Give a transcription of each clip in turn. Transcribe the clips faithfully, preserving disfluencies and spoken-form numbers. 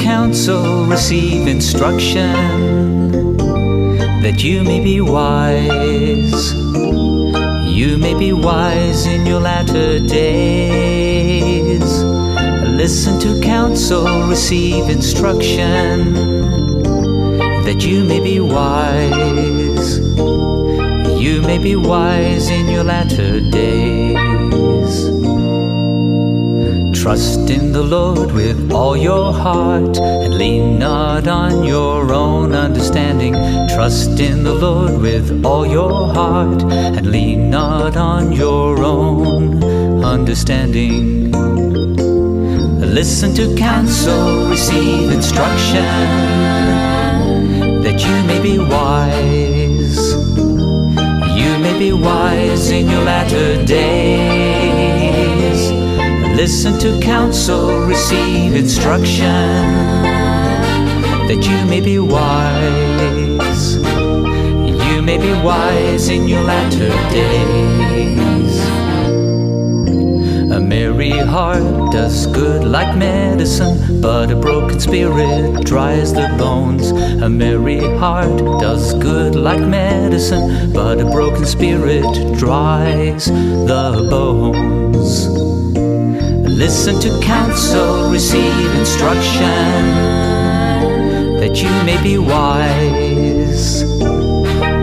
Counsel, receive instruction, that you may be wise. You may be wise in your latter days. Listen to counsel, receive instruction, that you may be wise. You may be wise in your latter days. Trust in the Lord with all your heart and lean not on your own understanding. Trust in the Lord with all your heart and lean not on your own understanding. Listen to counsel, receive instruction, that you may be wise. You may be wise in your latter days. Listen to counsel, receive instruction, that you may be wise. You may be wise in your latter days. A merry heart does good like medicine, but a broken spirit dries the bones. A merry heart does good like medicine, but a broken spirit dries the bones. Listen to counsel, receive instruction, that you may be wise.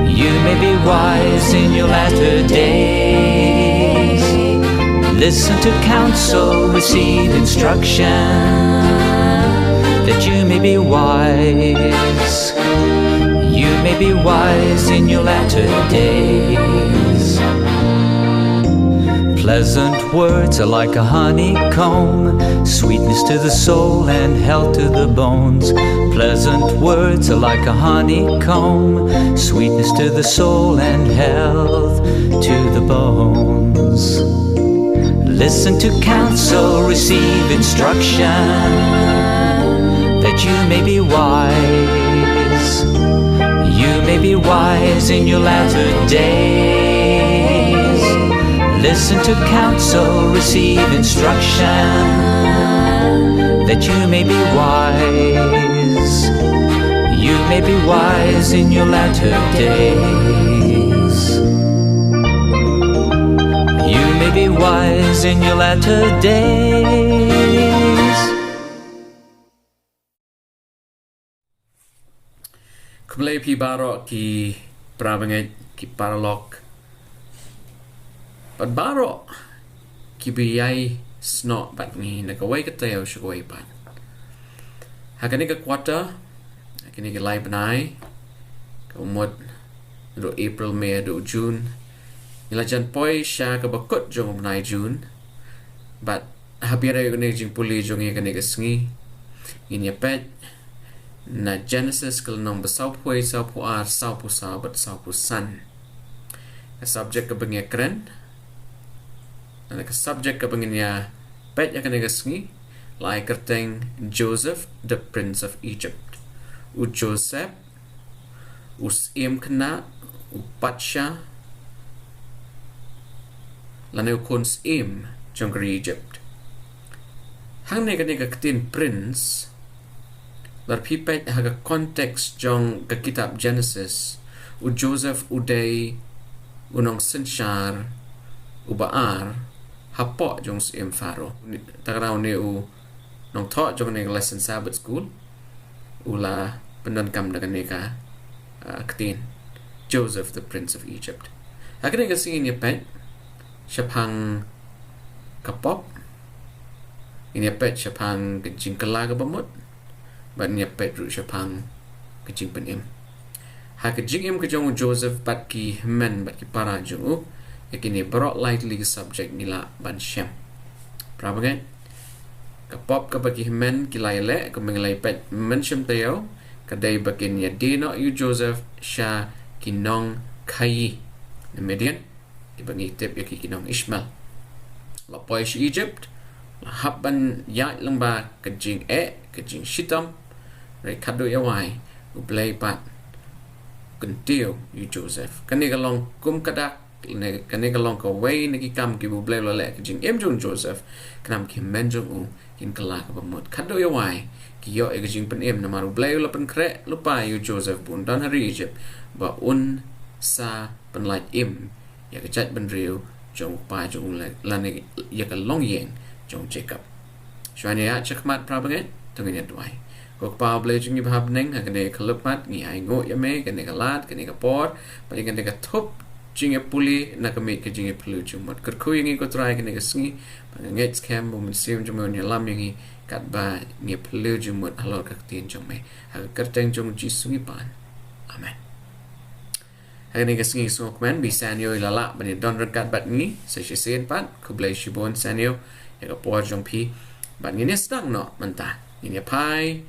You may be wise in your latter days. Listen to counsel, receive instruction, that you may be wise. You may be wise in your latter days. Pleasant words are like a honeycomb, sweetness to the soul and health to the bones. Pleasant words are like a honeycomb, sweetness to the soul and health to the bones. Listen to counsel, receive instruction, that you may be wise. You may be wise in your latter days. Listen to counsel, receive instruction, that you may be wise. You may be wise in your latter days. You may be wise in your latter days. Khublei phi baroh ki para bangeit, ki paralok, bad baroh kiba ïai snoh bad ngi na kawei ka taïew sha kawei pat. Ha kane ka quarter, ha kine ki lai bnai, kaba mut naduh April, May haduh June, ngi la jan poi sha kaba kut jong u bnai June. Bad ha pdeng ïa kane ka jingpule jong ngi ha kane ka sngi, ngin ïa peit na Genesis ka lynnong ba sawphew wei, sawphew ar, sawphew saw bad sawphew san. Ka subject kaba ngi ïa kren, lane ka subject kaba ngin ïa peit ha kane ka sngi, la ai kyrteng Joseph, the Prince of Egypt. U Joseph, u syiem khynnah, u patsha, lane u khun syiem jong ka ri Egypt. Hangne kane ka ktien prince, lada phi peit ha ka context jong ka kitab Genesis, u Joseph u dei u nongsynshar uba ar hapoh jong u syiem Pharaoh. Te kata une u nongthoh jong kane ka lesson Sabbath School u la pyndonkam da kane ka, ah, ktien, Joseph, the Prince of Egypt. Ha kane ka sngi ngin ïa peit shaphang ka pop, ngin ïa peit shaphang ka jingkylla kaba mut, bad ngin ïa peit ruh shaphang ka jingpynim. Ha ka jingim ka jong u Joseph bad ki hynmen bad ki para jong u, ïa kine baroh lai tylli ki subject ngi lah ban shem. Para bangeit, ka pop kaba ki hynmen ki la ïaleh, kumba ngi la ïa peit mynshem taïew, ka dei ba kin ïadie noh ïa u Joseph sha ki nongkhaïi na Midian, kiba ngi tip ïa ki ki nong Ishmael. La poi sha Egypt, la hap ban ïaid lyngba ka jingeh, ka jingshitom, hynrei khadduh ïa wai, U Blei pat u kyntiew ïa u Joseph. Kane ka long kum ka dak Kane ka long kawei na ki kam kiba U Blei u la leh ha ka jingim jong u Joseph, khnang ba ki hynmen jong u kin kylla kaba mut. Khadduh ïa wai, ki ïoh ïa ka jingpynim namar U Blei u la pynkhreh lypa ïa u Joseph ba un don ha ri Egypt, ba un sa pynlait im ïa ka jaitbynriew jong u kpa jong u, lane ïa ka longïing jong u Jacob. Shuwa ngin ïaid shakhmat, para bangeit, to ngin ïa duwai. Ko Kpa U Blei jong ngi ba ha bneng, ha kane ka khyllipmat ngi ainguh ïa me ïa kane ka lad, kane ka por, bad ïa kane ka thup jingïapule na ka miej ka jingïaphylliew jingmut. Kyrkhu ïa ngi, ko Trai, ha kane ka sngi, bad nga ngeit skhem ba u Mynsiem jong me un ïalam ïa ngi katba ngi ïaphylliew jingmut halor ka ktien jong me. Ha ka kyrteng jong U Jisu ngi pan. Amen. Ha kane ka sngi sngewkmen ba i Sanyo i la lah ban ïadon ryngkat bad ngi sa shisien pat. Khublei shibun Sanyo ïa ka por jong phi. Bad ngin ïa sdang noh mynta. Ngin ïa phai,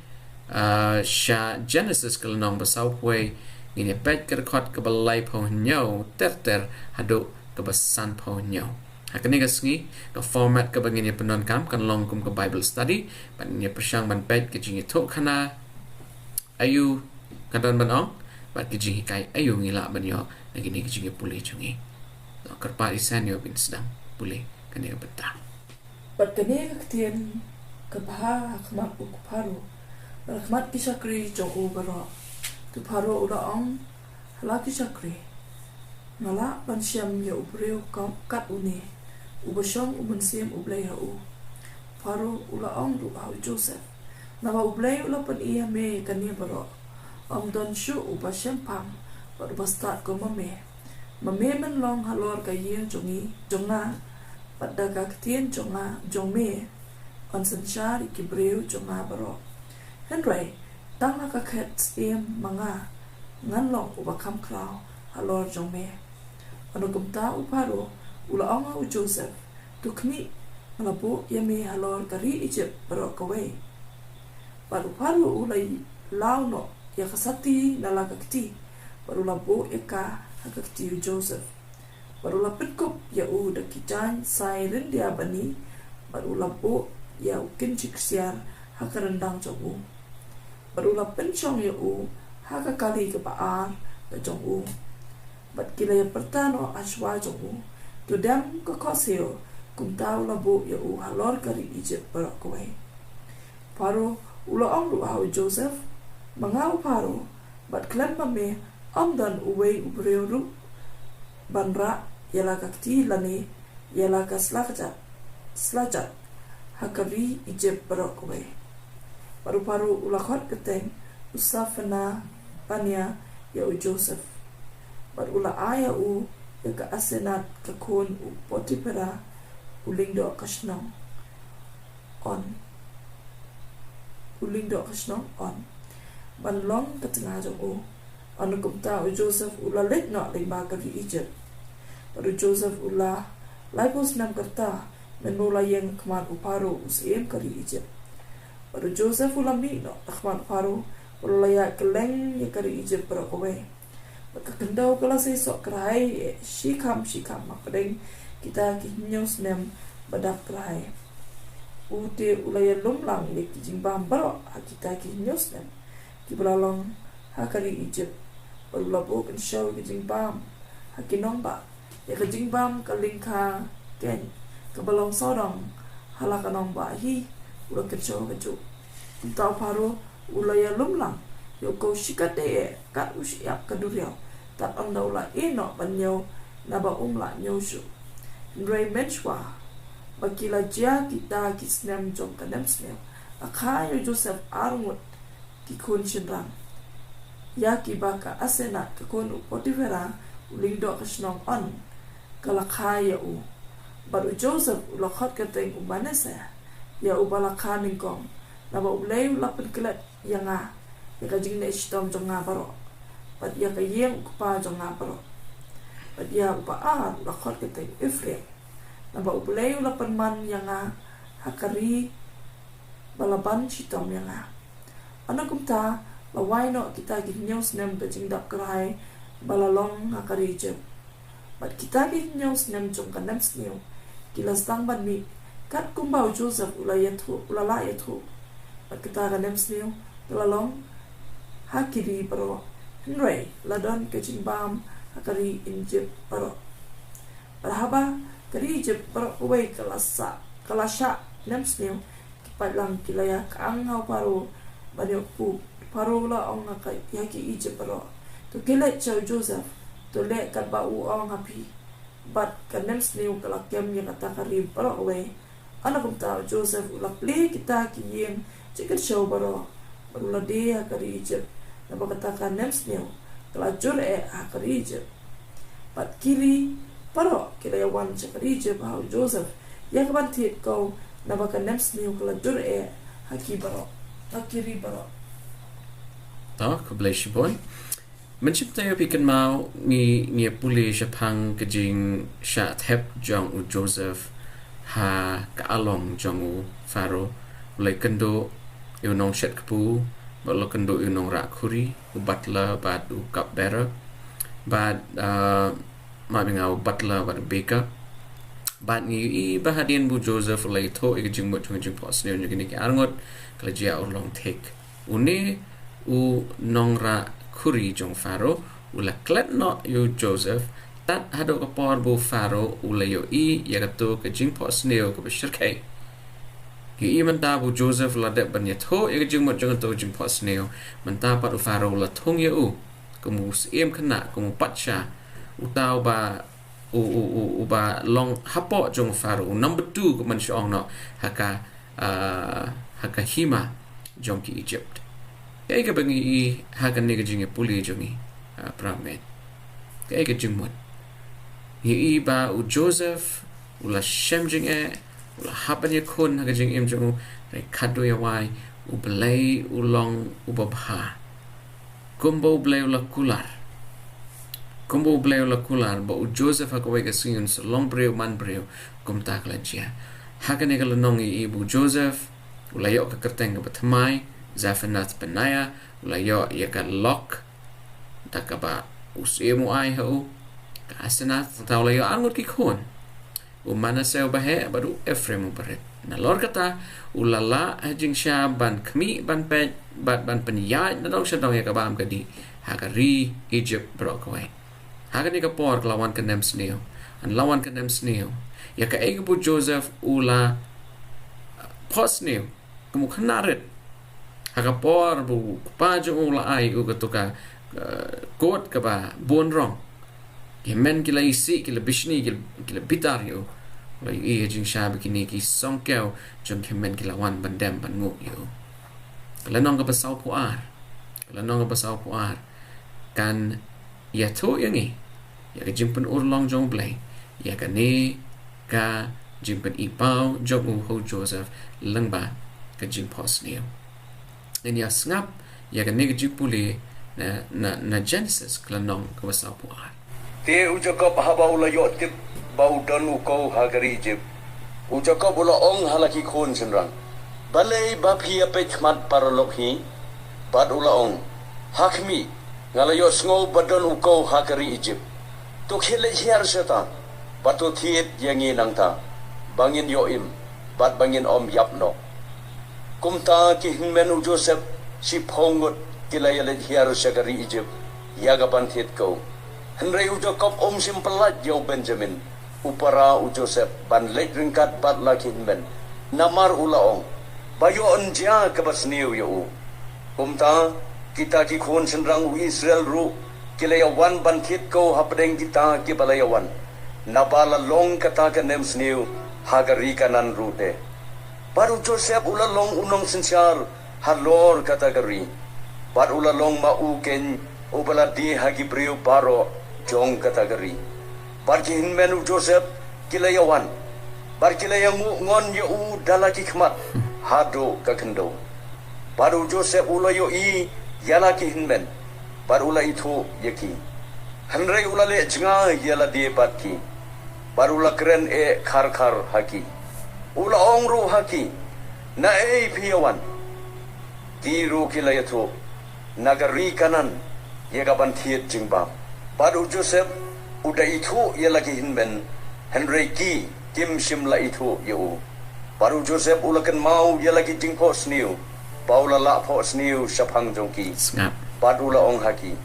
ah, sha Genesis ka lynnong ba sawphew wei, ngin ïa peit ka dkhot kaba laiphew hynñiew ter ter haduh kaba sanphew hynñiew. Ha kane ka sngi, ka format kaba ngin ïa pyndonkam kan long kum ka Bible study, bad ngin ïa pyrshang ban peit ka jingïathuhkhana aïu ka don ban ong, bad ka jinghikai aïu ngi lah ban ïoh na kine ki jingïapule jong ngi. To kyrpad i Sanyo ban sdang pule kane ka bynta. Bad kane ka ktien ka bha ha khmat u Pharaoh, bad ha khmat ki shakri jong u baroh. Te u Pharaoh u la ong ha la ki shakri, nga lah ban shem ïa u briew kat une uba shong u Mynsiem U Blei ha u? U Pharaoh u la ong ruh ha u Joseph, naba U Blei u la pyni ha me ïa kane baroh, ym don shuh uba shemphang bad uba stad kum ma me. Ma me men long halor ka ïing jong ngi, jong nga, bad da ka ktien jong nga, jong me, yn synshar ïa ki briew jong nga baroh. Hynrei tang ha ka khet syiem ma nga ngan long uba kham khraw halor jong me. Ynda kumta u Pharaoh u la ong ha u Joseph, to khmih, nga la buh ïa me halor ka ri Egypt baroh kawei. Bad u Pharaoh u la law noh ïa ka sati na la ka kti, bad u la buh ïa ka ha ka kti u Joseph. Bad u la pynkup ïa u da ki jaiñ sai ryndia bani, bad u la buh ïa u kynjik ksiar ha ka ryndang jong u. Bad u la pynshong ïa u ha ka kali kaba ar ka jong u. Bad ki la ïa pyrta noh ha shuwa jong u, to dem ka khohsiew, kumta u la buh ïa u halor ka ri Egypt baroh kawei. Pharaoh u la ong ruh ha u Joseph, ma nga u Pharaoh, bad khlem ma me ym don uwei u briew ruh ban rah ïa la ka kti lane ïa la ka sla kjat, sla jat ha ka ri Egypt baroh kawei. Bad u Pharaoh u la khot kyrteng u Saphena Pania ïa u Joseph. Bad u la ai ïa u ïa ka Asenat ka khun u Potiphera u lyngdoh ka shnong On. U lyngdoh ka shnong On, ban long ka tnga jong u. Ynda kumta u Joseph u la leit noh lyngba ka ri Egypt. Bad u Joseph u la laiphew snem ka rta, mynba u la ïeng ha khmat u Pharaoh u syiem ka ri Egypt. Bad u Joseph u la mih noh na khmat u Pharaoh, bad u la ïaid kylleng ïa ka ri Egypt baroh kawei. Bad ka khyndew ka la sei soh kyrhai eh, shi kham shi kham hapdeng kita ki hynñiew snem ba dap kyrhai. U te u la ïalum lang ïa ki jingbam baroh ha kita ki hynñiew snem kiba la long ha ka ri Egypt. Bad u la buh kynshew ïa ki jingbam ha ki nongbah, ïa ka jingbam ka lyngkha keiñ kaba long sawdong ha la ka nongbah hi, u la kynshew kajuh. Kumta u Pharaoh u la ïalum lang ïa u, ka u shikatdei eh kat u shyiap ka duriaw, tad ynda u la ïeh noh ban ñiew, naba um lah ñiew shuh. Hynrei mynshuwa ba ki la jia kita ki snem jong ka nemsniew, la kha ïa u Joseph arngut ki khun shynrang, ïa kiba ka Asenat ka khun u Potiphera u lyngdoh ka shnong On ka la kha ïa u. Bad u Joseph u la khot kyrteng u Manasseh ïa uba la kha nyngkong, naba U Blei u la pynklet ïa nga, ïa ka jingneh shitom jong nga baroh, bad ïa ka ïing u kpa jong nga baroh. Bad ïa u ba-ar u la khot kyrteng Ephraim, naba U Blei u la pynman ïa nga ha ka ri ba la ban shitom ïa nga. Ynda kumta la wai noh kita ki hynñiew snem ka jingdap kyrhai ba la long ha ka ri Egypt. Bad kita ki hynñiew snem jong ka nemsniew ki la sdang ban mih, kat kumba u Joseph u la ïathuh, u la lah ïathuh. Bad kita ka nemsniew ka la long ha ki ri baroh, hynrei la don ka jingbam ha ka ri Egypt baroh. Bad haba ka ri Ijipt baroh kawei ka la sah, ka la shah nemsniew, ki paidlang ki la ïa kyang ha u Pharaoh ban ïoh kpu. Pharaoh u la ong ha ka, ïa ki Ijipt baroh, "To khie leit sha u Joseph, to leh katba u ong ha phi." Bad ka nemsniew ka la kem ïa kata ka ri baroh kawei. Hynrei kumta u Joseph u la plie kita ki ïing jingkyrshew baroh, bad u la die ha ka ri Ijipt, naba kata ka nemsniew ka la jur eh ha ka ri Ijipt. Bad ki ri baroh ki la ïa wan sha ka ri Ijipt ha u Joseph ïa ka ban thied kew, naba ka nemsniew ka la jur eh ha ki baroh, ha ki ri baroh. To, khublei shibun. Mynshwa te ïa phi kynmaw ngi, ngi ïa pule shaphang ka jingshah thep jong u Joseph ha ka along jong u Pharaoh. U la ïakynduh ïa u nongshet kpu, bad u la ïakynduh ïa u nongrah khuri, u butler bad u cupbearer, bad, ah, ma bynga u butler bad u baker. Bad ngi ïohi ba hadien ba u Joseph u la ïathuh ïa ka jingmut jong ka jingphohsniew jong kine ki arngut, ka la jia urlong thik. Une u nongrah khuri jong u Pharaoh u la klet noh ïa u Joseph, tad haduh ka por ba u Pharaoh u la ïohi ïa kato ka jingphohsniew kaba shyrkhei. Ïohi mynta ba u Joseph u la dep ban ïathuh ïa ka jingmut jong kato ka jingphohsniew, mynta pat u Pharaoh u la thung ïa u kum u syiem khynnah, kum u patsha, uta uba u, u, u, uba long hapoh jong u Pharaoh, u number two, kumban shu ong noh, ha ka, ah, ha ka hima jong ki Ijipt. Kaei kaba ngi ïohi ha kane ka jingïapule jong ngi, ah, para met? Kaei ka jingmut? Ngi ïohi ba u Joseph u la shem jingeh, u la hap ban ïakhun ha ka jingim jong u, hynrei khadduh ïa wai, U Blei u long uba bha. Kumba U Blei u la kular, kumba U Blei u la kular ba u Joseph ha kawei ka sngi un sa long briew man briew, kumta ka la jia. Ha kane ka lynnong ngi ïohi ba u Joseph u la ïoh ka kyrteng kaba thymmai, Zaphenath Paneah, u la ïoh ïa ka lok da kaba u syiem u ai ha u, ka Asenath. Nangta u la ïoh arngut ki khun, u Manasseh uba heh bad u Ephraim uba rit. Nalor kata, u la lah ha jingshisha ban khmih, ban peit bad ban pynïaid nadong shadong ïa ka bam ka dih ha ka ri Ijipt baroh kawei. Ha kane ka por ka la wan ka nemsniew, ka la wan ka nemsniew ïa kaei kaba u Joseph u la phohsniew kum u khynnah rit. Ha ka por ba u kpa jong u u la ai ïa u kato ka, eh, kot kaba bun rong, ki hynmen ki la isih, ki la bishni, ki la, ki la bitar ïa u. U la ïohi ha jingshisha ba kine ki song kiew jong ki hynmen ki la wan ban dem ban nguh ïa u. Ka lynnong kaba sawphew ar, ka lynnong kaba sawphew ar kan ïathuh ïa ngi ïa ka jingpynurlong jong U Blei ïa kane ka jingpyni paw jong u ha u Joseph lyngba ka jingphohsniew. Ngin ïa sngap ïa kane ka jingpule na, na, na Genesis ka lynnong kaba sawphew ar. Te u Jakob haba u la ïoh tip ba u don u kew ha ka ri Ijipt, u Jakob u la ong ha la ki khun shynrang, "Balei ba phi ïa peit khmat paralok hi?" Bad u la ong, "Ha khmih, nga la ïohsngew ba don u kew ha ka ri Ijipt. To khie leit hiar shata, bad to thied ïa ngi nangta, ba ngin ïoh im, bad ba ngin ym ïap noh." Kumta ki hynmen u Joseph shiphew ngut ki la ïa leit hiar sha ka ri Ijipt ïa ka ban thied kew. Hynrei u Jakob um shym pyllait ïa u Benjamin, u para u Joseph, ban leit ryngkat bad la ki hynmen, namar u la ong, "Ba ïoh yn jia kaba sniew ïa u." Kumta kita ki khun shynrang u Israel ruh ki la ïa wan ban thied kew hapdeng kita kiba la ïa wan, naba la long kata ka nemsniew ha ka ri Kanaan ruh te. Bad u Joseph u la long u nongsynshar halor kata ka ri, bad u la long ma u keiñ uba la die ha ki briew baroh jong kata ka ri. Bad ki hynmen u Joseph ki la ïa wan, bad ki la ïa nguh ngon ïa u da la ki khmat haduh ka khyndew. Bad u Joseph u la ïohi ïa la ki hynmen, bad u la ithuh ïa ki. Hynrei u la leh jngai ïa lade bad ki, bad u la kren eh khar khar ha ki. U la ong ruh ha ki, "Naei phi ïa wan?" Ki ruh ki la ïathuh, "Na ka ri Kanaan, ïa ka ban thied jingbam." Bad u Joseph u da ithuh ïa la ki hynmen, hynrei ki kim shym la ithuh ïa u. Bad u Joseph u la kynmaw ïa la ki jingphohsniew ba u la lah phohsniew shaphang jong ki. Sngap. Bad u la ong ha ki,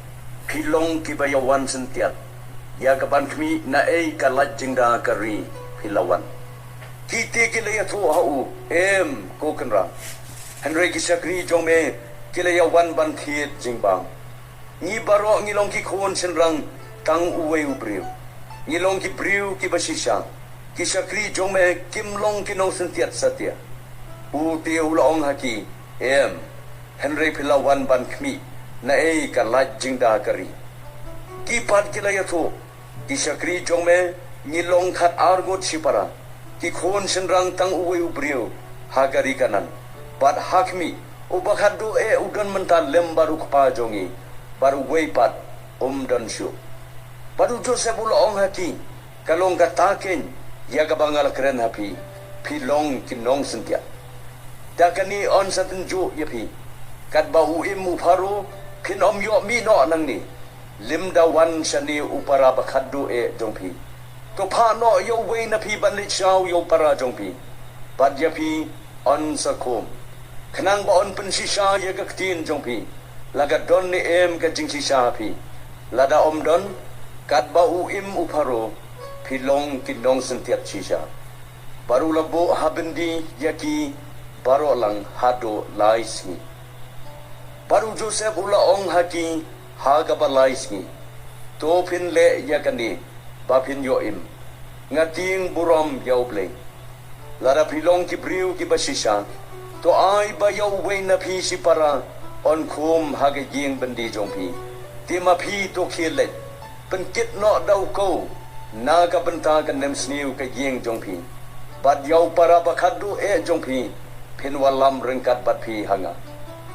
"Phi long kiba ïa wan syntiat, Ïa ka ban khmih naei ka lait jingda ka ri phi la wan. Ki te ki la ïathuh ha u, em ko kynrad. Hynrei ki shakri jong me ki la ïawan ban thied jingbam. Ngi baroh ngi long ki khun shynrang tang uwei u briew. Ngi long ki briew kiba shisha. Ki shakri jong me kim long ki nongsyntiat satia. U te u la ong ha ki, em. Hynrei phi la wan ban khmih naei ka lait jingda ka ri. Ki pat ki la ïathuh, ki shakri jong me ngi long khat ar ngut shipara. Ki khun shynrang tang uwei u briew ha ka ri Kanan. Bad ha khmih, uba khatduh eh u don mynta lem bad u kpa jong ngi. Bad uwei pat um don shuh. Bad u Joseph u la ong ha ki, ka long kata keiñ ïa kaba nga la kren ha phi, phi long ki nongsyntiat. Da kane yn sa tynjuh ïa phi, katba u im u Pharaoh, phin ym ïoh mih noh nangne. Lymda wan shane u para ba khatduh eh jong phi, to phah noh ïa uwei na phi ban leit shaw ïa u para jong phi. Bad ïa phi yn sa khum, khnang ba yn pynshisha ïa ka ktien jong phi. La ka don ne em ka jingshisha ha phi? Lada ym don, katba u im u Pharaoh, phi long ki nongsyntiat shisha. Bad u la buh ha byndi ïa ki baroh lang haduh lai sngi. Bad u Joseph u la ong ha ki ha kaba lai sngi, to phin leh ïa kane ba phin ïoh im. Nga tieng burom ïa U Blei. Lada phi long ki briew kiba shisha, to ai ba ïa uwei na phi shipara yn khum ha ka ïing byndi jong phi. Te ma phi to khie leit, pynkit noh da u kew na ka bynta ka nemsniew ka ïing jong phi. Bad ïa u para ba khatduh eh jong phi, phin wallam ryngkat bad phi ha nga.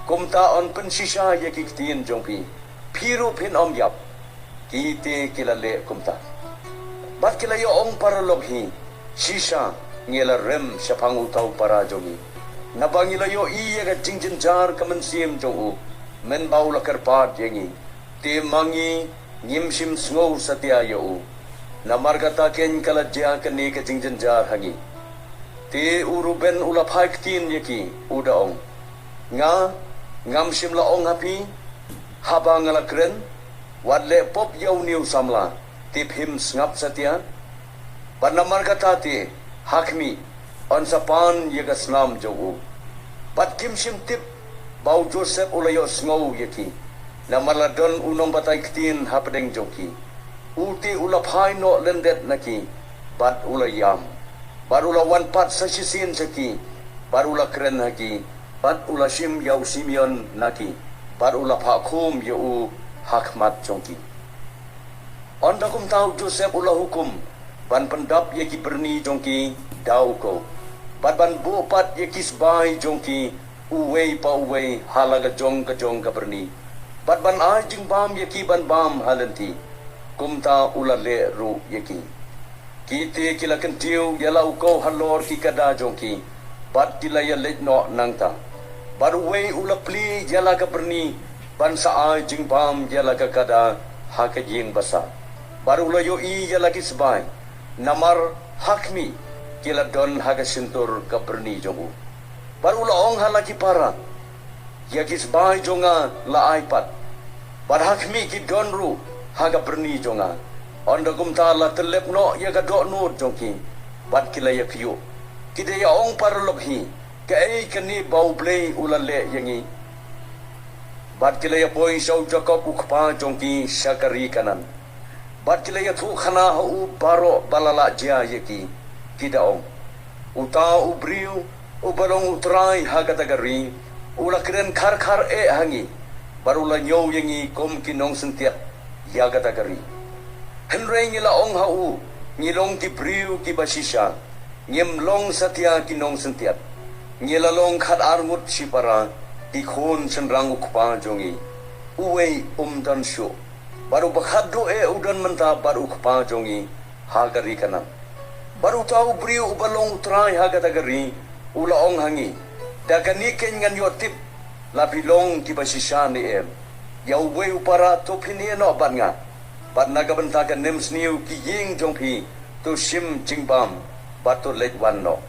Kumta yn pynshisha ïa ki ktien jong phi. Phi ruh phin ym ïap. Ki te ki la leh kumta. Bad ki la ïa ong paralok hi, shisha, ngi la rem shaphang uta u para jong ngi. Naba ngi la ïohi ïa ka jingjynjar ka mynsiem jong u, mynba u la kyrpad ïa ngi. Te ma ngi ngim shym sngew satia ïa u. Namar kata keiñ ka la jia kane ka jingjynjar ha ngi. Te u Reuben u la phai ktien ïa ki, u da ong, nga ngam shym la ong ha phi, haba nga la kren, wat leh pop ïa une u samla, te phim sngap satia? Bad namar kata te, ha khmih, yn sa pan ïa ka snam jong u. Bad kim shym tip ba u Joseph u la ïohsngew ïa ki, namar la don u nongbatai ktien hapdeng jong ki. U te u la phai noh lyndet na ki, bad u la ïam. Bad u la wan pat sa shisien sha ki, bad u la kren ha ki, bad u la shim ïa u Simeon na ki, bad u la phah khum ïa u ha khmat jong ki. Ynda kumta u Joseph u la hukum ban pyndap ïa ki byrni jong ki da u kew, bad ban buh pat ïa ki sbai jong ki uwei pa uwei ha la ka jong ka jong ka byrni, bad ban ai jingbam ïa ki ban bam ha lynti. Kumta u la leh ruh ïa ki. Ki te ki la kyntiew ïa la u kew halor ki kada jong ki, bad ki la ïa leit noh nangta. Bad uwei u la plie ïa la ka byrni ban sa ai jingbam ïa la ka kada ha ka ïing basa. Bad u la ïohi ïa la ki sbai, namar ha khmih ki la don ha ka shyntur ka byrni jong u. Bad u la ong ha la ki para, ïa ki sbai jong nga la ai pat, bad ha khmih ki don ruh ha ka byrni jong nga. Ynda kumta la tyllep noh ïa ka dohnud jong ki, bad ki la ïa kyiuh. Ki da ïa ong paralok hi, kaei kane ba U Blei u la leh ïa ngi? Bad ki la ïa poi sha u Jakob u kpa jong ki sha ka ri Kanan. Bad ki la ïathuh khana ha u baroh ba la lah jia ïa ki, ki da ong, uta u briew uba long u trai ha kata ka ri, u la kren kharkhar eh ha ngi, bad u la ñiew ïa ngi kum ki nongsyntiat ïa kata ka ri. Hynrei ngi la ong ha u, ngi long ki briew kiba shisha, ngim long satia ki nongsyntiat. Ngi la long khat ar ngut shipara, ki khun shynrang u kpa jong ngi. Uwei um don shuh, bad uba khatduh eh u don mynta bad u kpa jong ngi ha ka ri Kanan. Bad uta u briew uba long u trai ha kata ka ri, u la ong ha ngi, da kane keiñ ngan ïoh tip la phi long kiba shisha ne em. Ïa uwei u para to phin ïeh noh bad nga, bad na ka bynta ka nemsniew ki ïing jong phi to shim jingbam, bad to leit wan noh.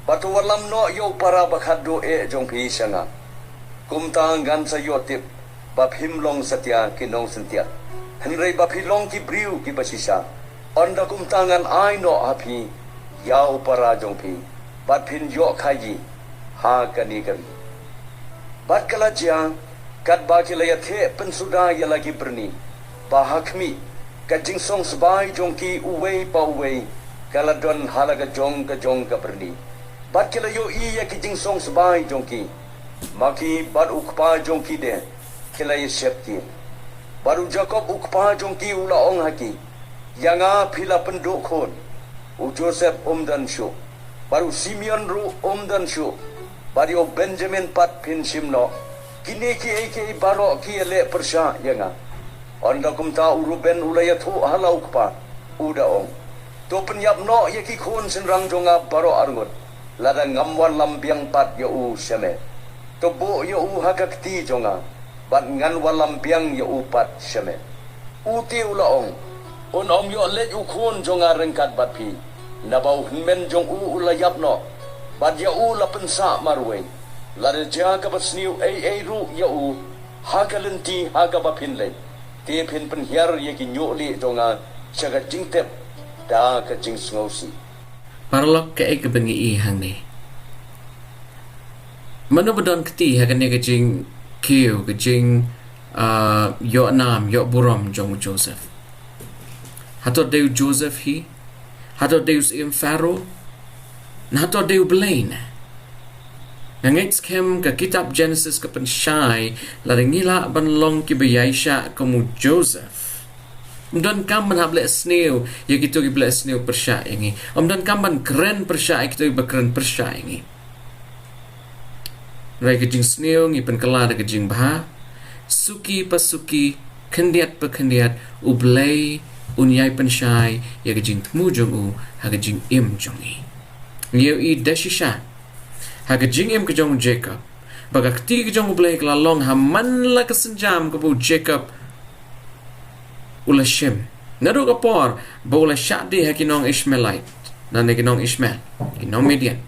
Bad to wallam noh ïa u para ba khatduh eh jong phi sha nga. Kumta ngan sa ïoh tip ba phim long satia ki nongsyntiat. Hynrei ba phi long ki briew kiba shisha, ynda kumta ngan ai noh ha phi ïa u para jong phi, bad phin ïoh khaïi ha kane ka ri. Bad ka la jia, katba ki la ïatheh pynsuda ïa la ki byrni, ba ha khmih, ka jingsong sbai jong ki uwei pa uwei ka la don ha la ka jong ka jong ka byrni. Bad ki la ïohi ïa ki jingsong sbai jong ki, ma ki bad u kpa jong ki de ki la ïasheptieng. Bad u Jakob u kpa jong ki u la ong ha ki, ïa nga phi la pynduh khun. U Joseph um don shuh, bad u Simeon ruh um don shuh, bad ïa u Benjamin pat phin shim noh. Kine kiei kiei baroh ki ïaleh pyrshah ïa nga. Ynda kumta u Ruben u la ïathuh ha la u kpa, u da ong, to pynïap noh ïa ki khun shynrang jong nga baroh arngut, lada ngam wallam biang pat ïa u sha me. To buh ïa u ha ka kti jong nga, bad ngan wallam biang ïa u pat sha me. U te u la ong, un ym ïoh leit u khun jong nga ryngkat bad phi, naba u hynmen jong u u la ïap noh, bad ïa u la pynsah marwei. Lada jia kaba sniew ei ei ruh ïa u ha ka lynti ha kaba phin leit, te phin pynhiar ïa ki ñiuhlieh jong nga sha ka jingtep da ka jingsngewsih. Paralok, kaei kaba ngi i hangne? Mano ba don kti ha kane ka jingkiew, ka jing, ah, ïoh nam ïoh burom jong u Joseph? Hato dei u Joseph hi? Hato dei u Syiem Pharaoh? Na hato dei U Blei ne? Nga ngeit skhem ka kitab Genesis ka pynshai, lada ngi lah ban long kiba ïaishah kum u Joseph, ym donkam ban hap leh sniew ïa kito kiba leh sniew pyrshah ïa ngi. Ym donkam ban kren pyrshah ïa kito kiba kren pyrshah ïa ngi. Hynrei ka jingsniew ngi pynkylla da ka jingbha. Suki pa suki, khyndiat pa khyndiat, U Blei un ïai pynshai ïa ka jingthmu jong u ha ka jingim jong ngi. Ngi ïohi da shisha ha ka jingim ka jong u Jacob, ba ka kti ka jong U Blei ka la long ha man la ka sienjam kaba u Jacob u la shim. Naduh ka por ba u la shah die ha ki nong Ishmaelite, lane ki nong Ishmael, ki nong Midian,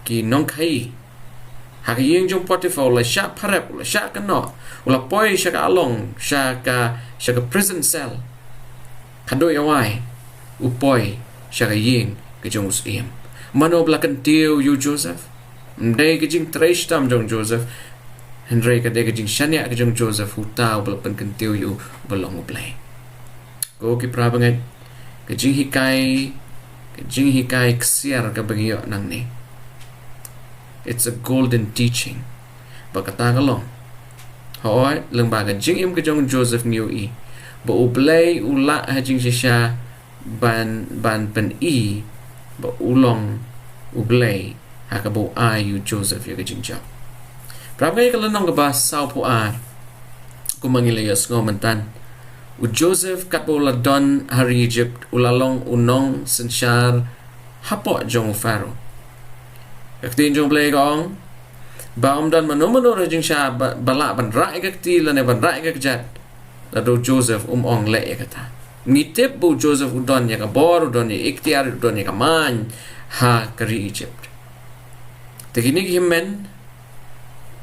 ki nongkhaïi. Ha ka ïing jong Potiphar u la shah pharep, u la shah kynnoh, u la poi sha ka along, sha ka, sha ka prison cell. Khatduh ïa wai u poi sha ka ïing ka jong u syiem. Mano ba la kyntiew ïa u Joseph? Ym dei ka jingtrei shitom jong u Joseph, hynrei ka dei ka jingshaniah ka jong u Joseph, uta uba la pynkyntiew ïa u, uba long U Blei. Ko ki para bangeit, ka jinghikai, ka jinghikai ksiar kaba ngi ïoh nangne, it's a golden teaching. Ba kata ka long, hooid, lyngba ka jingim ka jong u Joseph ngi ïohi ba U Blei u lah ha jingshisha ban, ban pyni ba u long U Blei ha kaba u ai ïa u Joseph ïa ka jingjop. Para bangeit, ka lynnong kaba sawphew ar, kumba ngi la ïohsngew mynta, u Joseph katba u la don ha ri Egypt u la long u nongsynshar hapoh jong u Pharaoh. Ka ktien jong U Blei ka ong ba ym don mano mano ruh ha jingshisha ba, ba lah ban rah ïa ka kti lane ban rah ïa ka kjat lada u Joseph um ong leh ïa kata. Ngi tip ba u Joseph u don ïa ka bor, u don ïa i iktiar, u don ïa ka main ha ka ri Egypt. Te kine ki hynmen,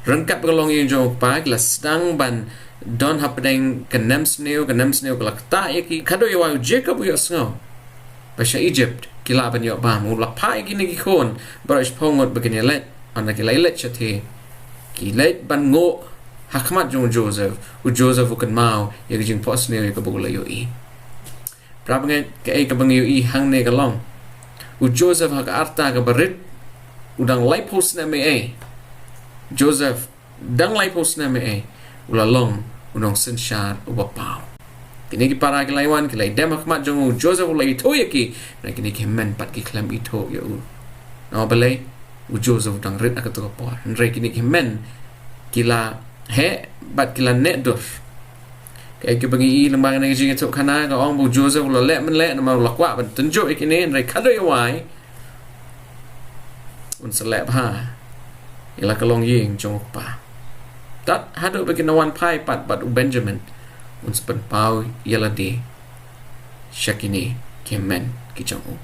ryngkat bad ka longïing jong u kpa, ki la sdang ban don hapdeng ka nemsniew, ka nemsniew ka la ktah ïa ki. Khatduh ïa wai u Jacob u ïohsngew ba sha Egypt ki lah ban ïoh bam, u la phah ïa kine ki khun baroh shiphew ngut ba kin ïaleit. Hynda ki la ïaleit shathie, ki leit ban nguh ha khmat jong u Joseph. U Joseph u kynmaw ïa ka jingphohsniew ïa kaba u la ïohi. Para bangeit, kaei kaba ngi ïohi hangne ka long, u Joseph ha ka rta kaba rit, u dang laiphew snem eiei. Joseph dang laiphew snem eiei, u la long u nongsynshar uba paw. Kine ki para ki la ïa wan, ki la ïa dem ha khmat jong u, Joseph u la ïathuh ïa ki. Hynrei kine ki hynmen pat ki khlem ithuh ïa u. Namar balei? U Joseph u dang rit ha kato ka por. Hynrei kine ki hynmen ki la heh bad ki la neh dur. Kaei kaba ngi i lyngba kane ka jingïathuhkhana, ka ong ba u Joseph u la leh mynleh namar u la kwah ban tynjuh ïa kine, hynrei khatduh ïa wai un sa leh bha ïa la ka longïing jong u kpa. Tad haduh ba kin wan phai pat bad u Benjamin, un sa pynpaw ïa lade sha kine ki hynmen ki jong u.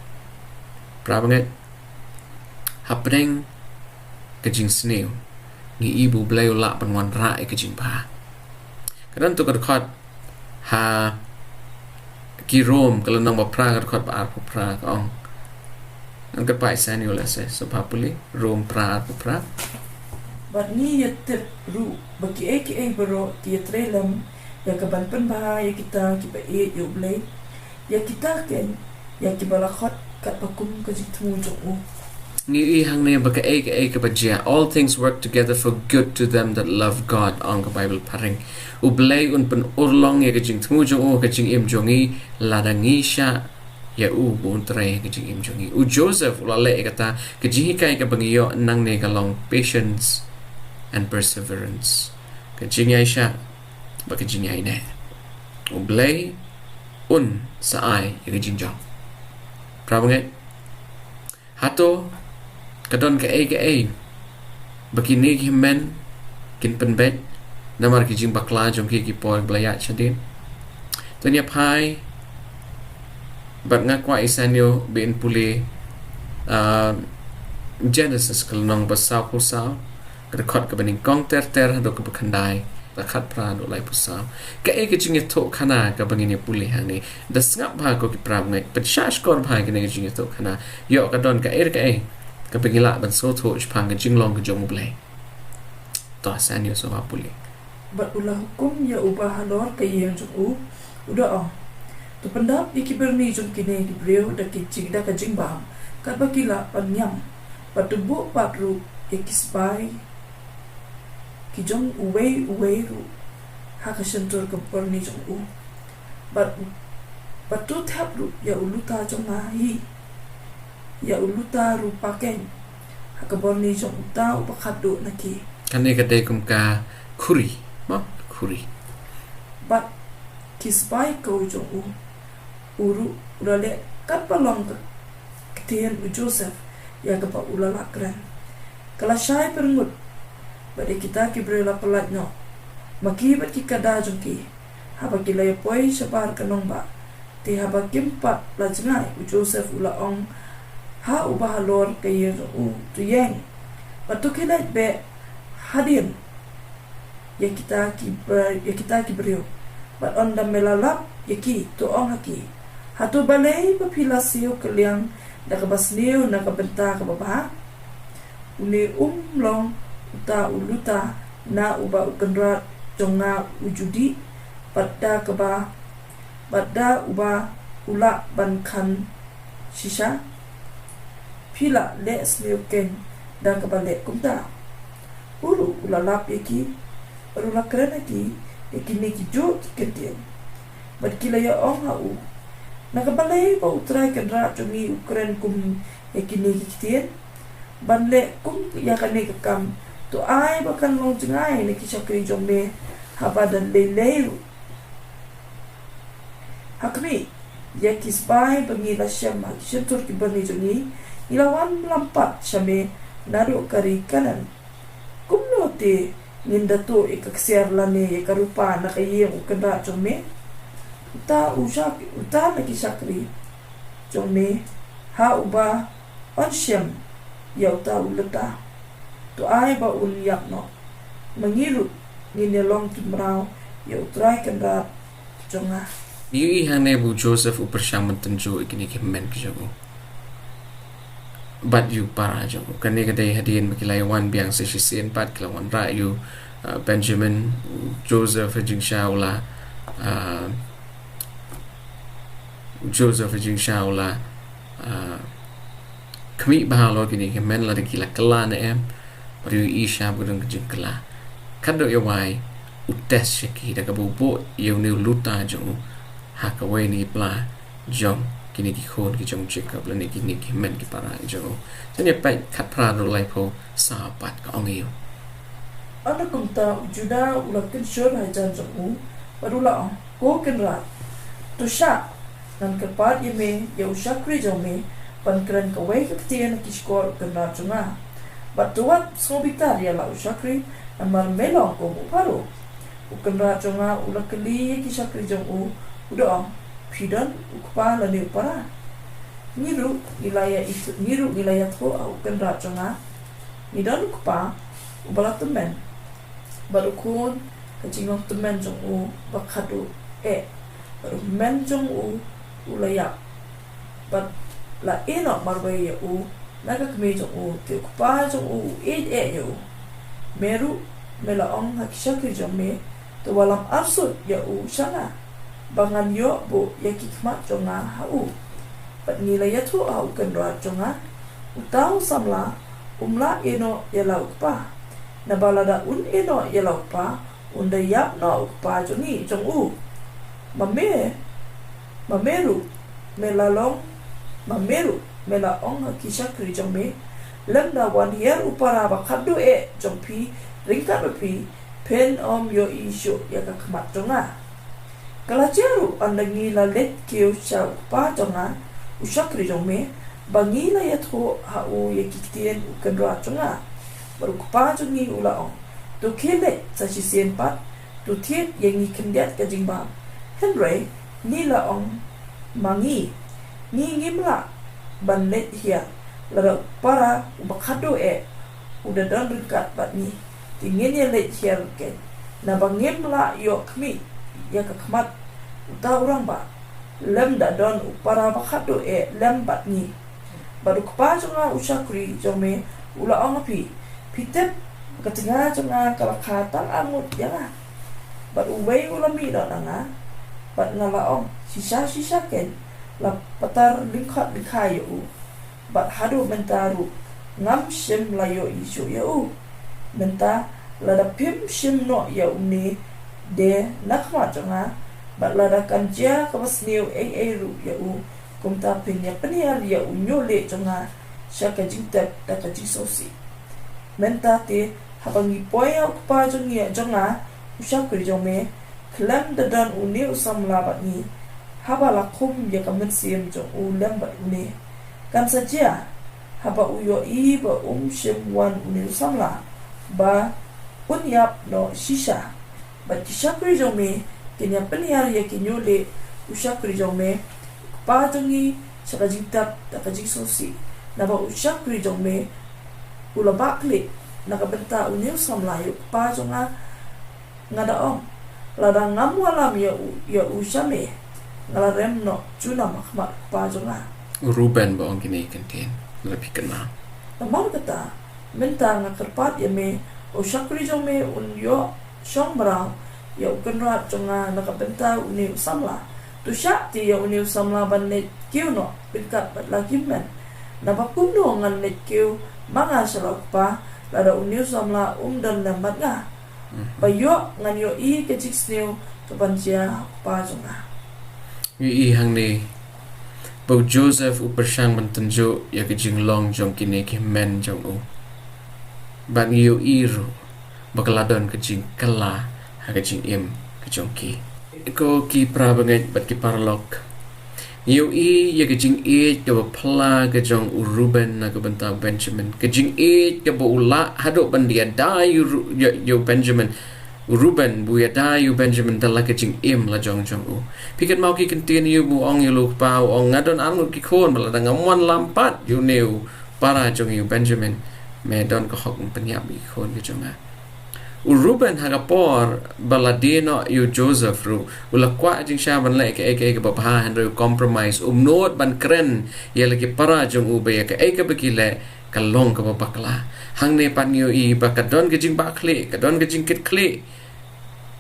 Para bangeit, hapdeng ka jingsniew ngi i ba U Blei u lah ban wanrah ïa ka jingbha. Ka don tu ka dkhot Ha ki Rom ka lynnong ba phra ka dkhot ba arphew phra ka ong. Ngan kyrpad ïa u lehse, sngewbha pule, Rom phra arphew phra. Bad ngi ïa tip ruh ba kiei kiei baroh ki ïa trei lem ïa ka ban pynbha ïa kita kiba ïeit ïa U Blei, ïa kita keiñ ïa kiba la khot katba kum ka jingthmu jong u. Ngi ïohi hangne ba kaei kaei kaba jia, "All things work together for good to them that love God," ong ka Baibl phareng. U Blei un pynurlong ïa ka jingthmu jong u ha ka jingim jong ngi, lada ngi shah ïa u ba un trei ha ka jingim jong ngi. U Joseph u la leh ïa kata, ka jinghikai kaba ngi ïoh nangne ka long patience and perseverance. Ka jingïaishah bad ka jingïaineh. U Blei un sa ai ïa ka jingjop. Para bangeit, hato ka don kaei kaei ba kine ki hynmen kin pynbeit namar ki jingbakla jong ki ha ki por ba la ïaid shadien? To ngin ïa phai bad nga kwah ïa sngewbha ba ngin pule, ah, Genesis ka lynnong ba sawphew saw, ka dkhot kaba nyngkong ter ter haduh kaba khyndai, ba khatphra haduh laiphew saw. Kaei ka jingïathuhkhana kaba ngin ïa pule hangne? Da sngap bha ko ki para bangeit, pynshah shkor bha kane ka jingïathuhkhana. Ïoh ka don kaei re kaei kaba ngi lah ban sngewthuh shaphang ka jinglong ka jong U Blei. To sa ngin ïa sngewbha pule. Bad u la hukum ïa uba halor ka ïing jong u, u da ong, to pyndap ïa ki byrni jong kine ki briew da ki jing, da ka jingbam, katba ki lah ban ñiam. Bad to buh pat ruh ïa ki spah ki jong uwei uwei ruh ha ka shyntur ka byrni jong u. Bad, bad to thep ruh ïa u luta jong nga hi, ïa u luta rupa keiñ, ha ka byrni jong uta uba khatduh na ki. Kane ka dei kum ka khuri, mo? Khuri. Bad ki spah khaw jong u, u ruh u la leh katba long ka ktien u Joseph ïa kaba u la lah kren. Ka la shai pyrngut bad ïa kita ki briew la pyllait noh, ma ki bad ki kada jong ki, haba ki la ïa poi shabar ka nongbah. Te haba kim pat la jngai, u Joseph u la ong ha uba halor ka ïing jong u, to ïeng bad to khie leit beh hadien ïa kita ki br-, ïa kita ki briew. Bad ynda me la lap ïa ki, to ong ha ki, hato balei ba phi la siew kylliang da kaba sniew na ka bynta kaba bha? Une um long uta u luta na uba u kynrad jong nga u ju dih, bad da kaba, bad da uba u lah ban khan shisha? Phi la leh sniew keiñ da kaba leh kumta. U ruh u la lap ïa ki bad u la kren ha ki ïa kine kijuh ki kyntien. Bad ki la ïa ong ha u, na ka balei ba u trai kynrad jong ngi u kren kum ïa kine ki ktien? Ban leh kum ïa kane ka kam, to ai ba kan long jngai na ki shakri jong me, haba da lei lei ruh. Ha khmih, ïa ki spah ba ngi la shem ha ki shyntur ki byrni jong ngi, ngi la wan lam pat sha me naduh ka ri Kanaan. Kumno te ngin da tuh ïa ka ksiar lane ïa ka rupa na ka ïing u kynrad jong me? Uta u shak-, uta na ki shakri jong me, ha uba yn shem ïa uta u luta, to ai ba un ïap noh. Ma ngi ruh ngin ïa long ki mraw ïa u trai kynrad jong nga. Ngi ïohi hangne ba u Joseph u pyrshang ban tynjuh ïa kine ki hynmen ki jong u bad ïa u para jong u. Kane ka dei hadien ba ki la ïa wan biang sa shisien pat, ki la wanrah ïa u, uh, Benjamin. U Joseph ha jingshisha u la, uh, u Joseph ha jingshisha u la, uh, khmih bha halor kine ki hynmen lada ki la kylla ne em. Bad u ïohi shaba ka don ka jingkylla. Katto ïa wai u test sha ki da kaba u buh ïa une u luta jong u ha kawei na ki pla jong kine ki khun ki jong u Jakob lane kine ki hynmen ki para jong u. Te ngin ïa peit khatphra haduh laiphew saw pat, ka ong ïa u. Ynda kumta u Judah u la kynshur hajan jong u bad u la ong, ko kynrad, to shah, ngan kyrpad ïa me ïa u shakri jong me ban kren kawei ka ktien ha ki shkor u kynrad jong nga. Bad to wat sngewbitar ïa la u shakri, namar me long kum u Pharaoh. U kynrad jong nga u la kylli ïa ki shakri jong u, u da ong, phi don u kpa lane u para? Ngi ruh ngi la ïa ithuh, ngi ruh ngi la ïathuh ha u kynrad jong nga, ngi don u kpa uba la tymmen bad u khun ka jinglong tymmen jong u ba khatduh. eh, bad u hynmen jong u u la ïap, bad la ïehnoh marwei ïa u na ka kmie jong u, te u kpa jong u u ïeit eh ïa u. Me ruh me la ong ha ki shakri jong me, to wallam arsut ïa u sha nga, ba ngan ïoh buh ïa ki khmat jong nga ha u. Bad ngi la ïathuh ha u kynrad jong nga, uta u samla um lah ïehnoh ïa la u kpa, naba lada un ïehnoh ïa la u kpa, un da ïap noh u kpa jong ngi jong u. Ma me, ma me ruh me la long, ma me ruh me la ong ha ki shakri jong me, lymda wan hiar u para ba khatduh eh jong phi ryngkat bad phi, phin ym ïohi shuh ïa ka khmat jong nga. Ka la jia ruh, ynda ngi la leit kiew sha u kpa jong nga, u shakri jong me, ba ngi la ïathuh ha u ïa ki ktien u kynrad jong nga. Bad u kpa jong ngi u la ong, to khie leit sa shisien pat, to thied ïa ngi khyndiat ka jingbam. Hynrei ngi la ong ma ngi, ngi ngim lah ban leit hiar, lada u para u ba khatduh eh u da don ryngkat bad ngi, te ngin ïa leit hiar keiñ, naba ngim lah ïoh khmih ïa ka khmat uta u rangbah, lymda don u para ba khatduh eh lem bad ngi. Bad u kpa jong nga, u shakri jong me u la ong ha phi, phi tip ba ka tnga jong nga ka la kha tang arngut ïa nga, bad uwei u la mih noh na nga, bad nga la ong, shisha shisha keiñ la patar lyngkot lyngkhai ïa u, bad haduh mynta ruh ngam shym la ïohi shuh ïa u. Mynta lada phim shim noh ïa une de na khmat jong nga, bad lada kan jia kaba sniew ei ei ruh ïa u, kumta phin ïa pynhiar ïa u ñiuh lieh jong nga sha ka jingtep da ka jingsngewsih. Mynta te, haba ngi poi ha u kpa jong ngi, jong nga, u shakri jong me, khlem da don une u samla bad ngi, haba la khum ïa ka mynsiem jong u lem bad une, kan sa jia, haba u ïohi ba um shym wan une u samla, ba un ïap noh shisha. Bad ki shakri jong me kin ïa pynhiar ïa ki ñiuh lieh u shakri jong me, u kpa jong ngi, sha ka jingtep da ka jingsngewsih, naba u shakri jong me u la bah khlieh na ka bynta une u samla ïa u kpa jong nga. Nga da ong, lada ngam wallam ïa u, ïa u sha me, nga la rem noh junom ha khmat u kpa jong nga. U Reuben ba ong kine ki ktien, la phi kynmaw. Namar kata, mynta nga kyrpad ïa me, u shakri jong me un ïoh shong mraw ïa u kynrad jong nga na ka bynta une u samla. To shah te ïa une u samla ban leit kiew noh ryngkat bad la ki hynmen. Naba kumno ngan leit kiew ma nga sha la u kpa, lada une u samla um don lem bad nga? Mhm. Ba ïoh ngan ïohi ka jingsniew kaban jia ha u kpa jong nga. Ngi ïohi hangne ba u Joseph u pyrshang ban tynjuh ïa ka jinglong jong kine ki hynmen jong u. Bad ngi ïohi ruh ba ka la don ka jingkylla ha ka jingim ka jong ki. Ko ki para bangeit bad ki paralok, ngi ïohi ïa ka jingïeit kaba phylla ka jong u Reuben na ka bynta u Benjamin. Ka jingïeit kaba u lah haduh ban ïada ïa u Ru-, ïa, ïa u Benjamin. U Reuben ba u ïada ïa u Benjamin da la ka jingim la jong jong u. Phi kynmaw ki ktien ïa u ba u ong ïa la u kpa, u ong, nga don arngut ki khun, bad lada ngam wanlam pat ïa une u para jong ngi u Benjamin, me don ka hok ban pynïap ïa ki khun ki jong nga. U Reuben ha ka por ba la die noh ïa u Joseph ruh, u la kwah jingshisha ban leh kaei kaei kaba bha, hynrei u compromise, um nud ban kren ïa la ki para jong u ba ïa kaei kaba ki leh ka long kaba bakla. Hangne pat ngi ïohi ba ka don ka jingbah khlieh, ka don ka jingkit khlieh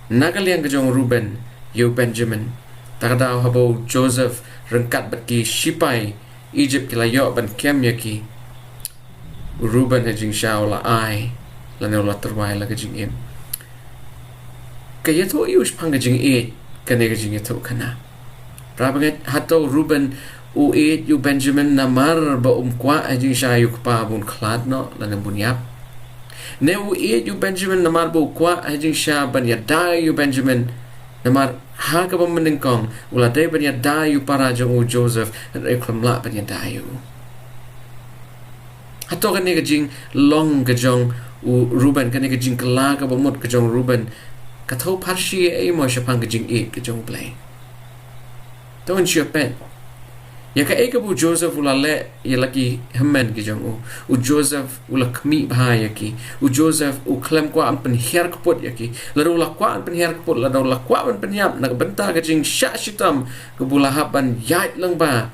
na ka liang ka jong u Reuben ïa u Benjamin. Ta ka daw haba u Joseph ryngkat bad ki shipai Egypt ki la ïoh ban kem ïa ki, u Reuben ha jingshisha u la ai, lane u la tyrwa ïa la ka jingim. Ka ïathuh ïa u shaphang ka jingïeit, kane ka jingïathuhkhana. Para bangeit, hato u Reuben u ïeit ïa u Benjamin namar ba um kwah ha jingshisha ïa u kpa ba un khlad noh lane ba un ïap? Ne u ïeit ïa u Benjamin namar ba u kwah ha jingshisha ban ïada ïa u Benjamin, namar ha kaba mynnyngkong u la dei ban ïada ïa u para jong u Joseph, hynrei u khlem lah ban ïada ïa u? Hato kane ka jinglong ka jong u Reuben, kane ka jingkylla kaba mut ka jong u Reuben, ka thew pharshi ei mo shaphang ka jingïeit ka jong u Blei? To ngin shu peit. Ïa kaei kaba u Joseph u la leh ïa la ki hynmen ki jong u. U Joseph u la khmih bha ïa ki. U Joseph u khlem kwah ban pynhiar kput ïa ki. Lada u la kwah ban pynhiar kput, lada u la kwah ban pynïap na ka bynta ka jingshah shitom kaba u la hap ban ïaid lyngba,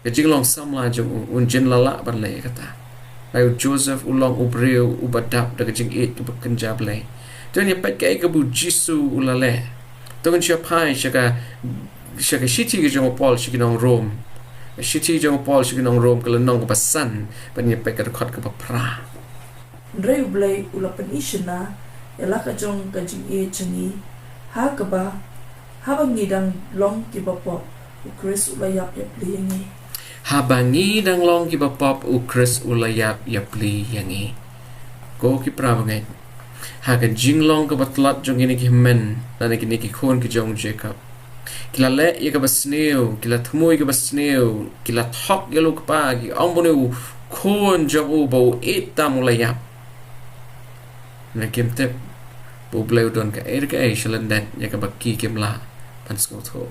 ka jinglong samla jong u, un jin la lah ban leh ïa kata. Hynrei u Joseph u long u briew uba dap da ka jingïeit kaba kynja Blei. To ngin ïa peit kaei kaba u Jisu u la leh. To ngin shu phai sha ka, sha ka shithi ka jong u Paul sha ki nong Rom. Ka shithi jong u Paul sha ki nong Rom, ka lynnong kaba san, ban ïa peit ka dkhot kaba phra. Hynrei U Blei u la pyni shynna ïa la ka jong ka jingïeit jong ngi, ha kaba, haba ngi dang long kiba pop, u Khrist u la ïap ïapli ïa ngi. Haba ngi dang long kiba pop, u Khrist u la ïap ïapli ïa ngi. Ko ki para bangeit, ha ka jinglong kaba tlot jong kine ki hynmen, lane kine ki khun ki jong u Jacob, ki la leh ïa kaba sniew, ki la thmu ïa kaba sniew, ki la thok ïa la u kpa, ki ong ba une u khun jong u ba u ïeit tam u la ïap. Hynrei kim tip ba U Blei u don kaei re kaei sha lyndet ïa kaba ki kim lah ban sngewthuh.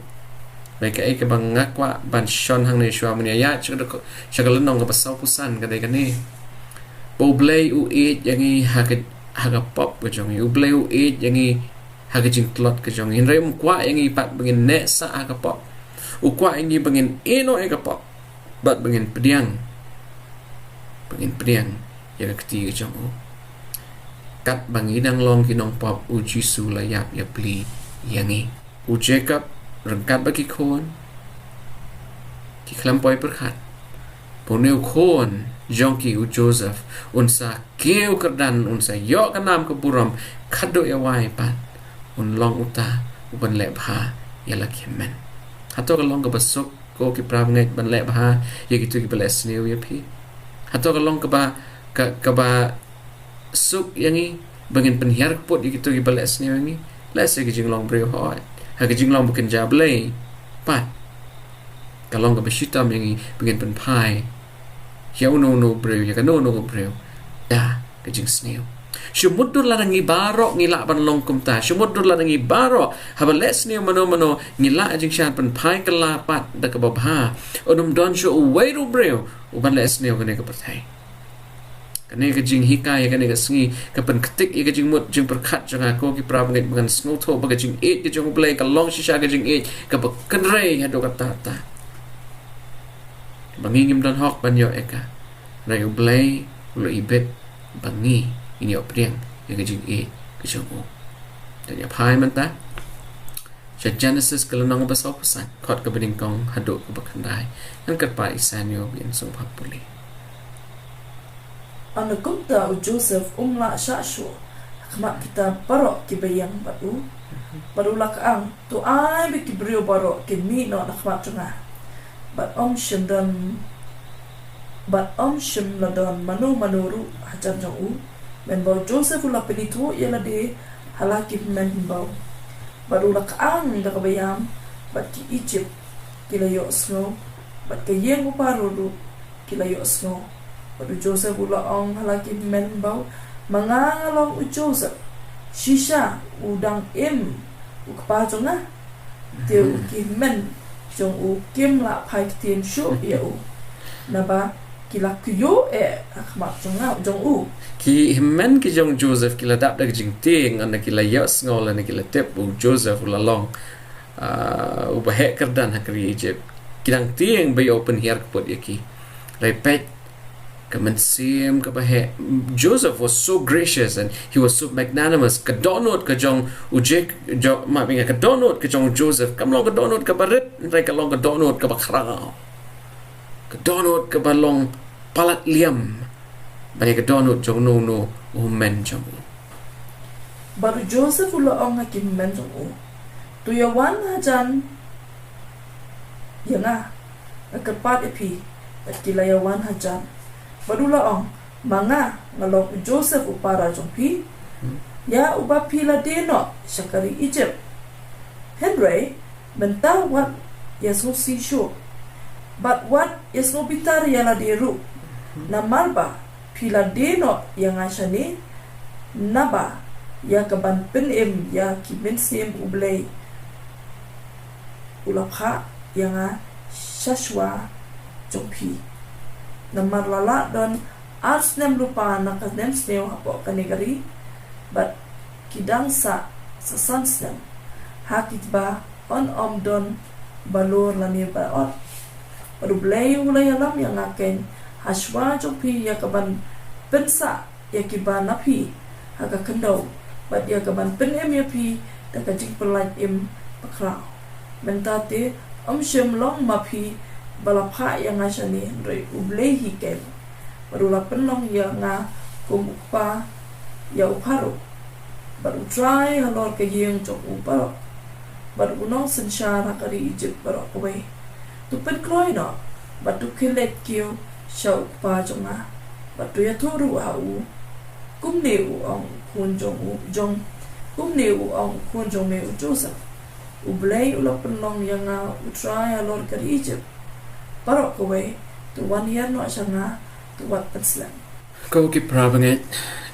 Hynrei kaei kaba nga kwah ban shon hangne shuwa mynne ïa sha ka, sha ka lynnong kaba sawphew san ka dei kane. Ba U Blei u ïeit ïa ngi ha ka, ha ka pop ka jong ngi. U Blei u ïeit ïa ngi ha ka jingtlot ka jong ngi. Hynrei um kwah ïa ngi pat ba ngin neh sah ha ka pop. U kwah ïa ngi ba ngin ïehnoh ïa ka pop. Bad ba ngin pdiang, ba ngin pdiang ïa ka kti ka jong u. Katba ngi dang long ki nongpop, u Jisu la ïap ïapli ïa ngi. U Jacob ryngkat bad ki khun, ki khlem poi pyrkhat ba une u khun jong ki u Joseph un sa kiew kyrdan, un sa ïoh ka nam ka burom, khadduh ïa wai pat un long uta uban leh bha ïa la ki hynmen. Hato ka long kaba suk, ko ki para bangeit, ban leh bha ïa kito kiba leh sniew ïa phi? Hato ka long kaba, ka, kaba suk ïa ngi ba ngin pynhiar kput ïa kito kiba leh sniew ïa ngi? Lehse ka jinglong briew hooid, ha ka jinglong ba kynja Blei pat, ka long kaba shitom ïa ngi ba ngin pynphai ïa uno uno u briew, ïa kano kano ka briew da ka jingsniew. Shu mutdur lada ngi baroh ngi lah ban long kumta. Shu mutdur lada ngi baroh, haba leh sniew mano mano, ngi lah jingshisha pynphai kylla pat da kaba bha. Un ym don shuh uwei ruh u briew uban leh sniew ha kane ka pyrthei. Kane ka jinghikai ha kane ka sngi ka pynktik ïa ka jingmut jingpyrkhat jong nga, ko ki para bangeit, ba ngan sngewthuh ba ka jingïeit ka jong U Blei ka long shisha ka jingïeit kaba kynrei haduh katta katta. Ba ngi ngim don hok ban ïoh ïa ka. Hynrei U Blei u la ibit ba ngi ngin ïoh pdiang ïa ka jingïeit ka jong u. To ngin ïa phai mynta sha Genesis ka lynnong ba sawphew san, dkhot kaba nyngkong haduh kaba khyndai. Ngan kyrpad ïa i Sanyo ba in sngewbha pule. Hynrei kumta u Joseph um lah shah shuh ha khmat kita baroh kiba ïeng bad u. Bad u la kang, to ai ba ki briew baroh kin mih noh na khmat jong nga. Bad ym shym don, bad ym shym la don mano mano ruh hajan jong u. Mynba u Joseph u la pynithuh ïa lade ha la ki hynmen hynbew. Bad u la kang da kaba ïam, bad ki Ijipt ki la ïohsngew, bad ka ïing u Pharaoh ruh ki la ïohsngew. Bad u Joseph u la ong ha la ki hynmen hynbew, ma nga nga long u Joseph. Shisha u dang im u kpa jong nga. Te u ki hynmen jong u kim lah phai ktien shuh ïa u. Naba ki la kyiuh eh ha khmat jong nga, jong u. Ki hynmen ki jong Joseph ki la dap da ka jingtieng, hynda ki la ïohsngew lane ki la tip ba u Joseph u la long, ah, uba heh kyrdan ha ka ri Ijipt. Ki dang tieng ba ïoh pynhiar kput ïa ki. Hynrei peit ka mynsiem kaba heh. Joseph was so gracious and he was so magnanimous. Ka dohnud ka jong u Jake, jo, ma binga, ka dohnud ka jong u Joseph kam long ka dohnud kaba rit, hynrei ka long ka dohnud kaba khraw. Ka dohnud kaba long palat liam ban ïa ka dohnud jong uno uno u hynmen jong u. Bad u Joseph u la ong ha ki hynmen jong u, to ïa wan hajan ïa nga, nga kyrpad ïa phi. Bad ki la ïa wan hajan. Bad u la ong, ma nga nga long u Joseph u para jong phi, ïa uba phi la die noh sha ka ri Ijipt. Hynrei mynta wat ïa sngewsih shuh, bad wat ïa sngew bitar ïa lade ruh. Namar ba phi la die noh ïa nga shane, naba ïa kaban pynim ïa ki mynsiem U Blei u la phah ïa nga shashwa jong phi. Namar la lah don ar snem lypa na ka snem sniew hapoh kane ka ri, bad ki dang sah sa san snem ha kiba yn ym don balor lane baroh. Bad U Blei u la ïalam ïa nga keiñ hashwa jong phi ïa ka ban pynsah ïa kiba na phi ha ka khyndew, bad ïa ka ban pynim ïa phi da ka jingpyllait im bakhraw. Mynta te, ym shym long ma phi ba la phah ïa nga shane, hynrei U Blei hi keiñ. Bad u la pynlong ïa nga kum u kpa ïa u Pharaoh, bad u trai halor ka ïing jong u baroh, bad u nongsynshar ha ka ri Ijipt baroh kawei. To pynkloi noh bad to khie leit kiew sha u kpa jong nga, bad to ïathuh ruh ha u, kumne u ong u khun jong u, jong, kumne u ong u khun jong me u Joseph, U Blei u la pynlong ïa nga u trai halor ka ri Ijipt baroh kawei. To wan hiar noh sha nga, to wat pynslem. Ko ki para bangeit,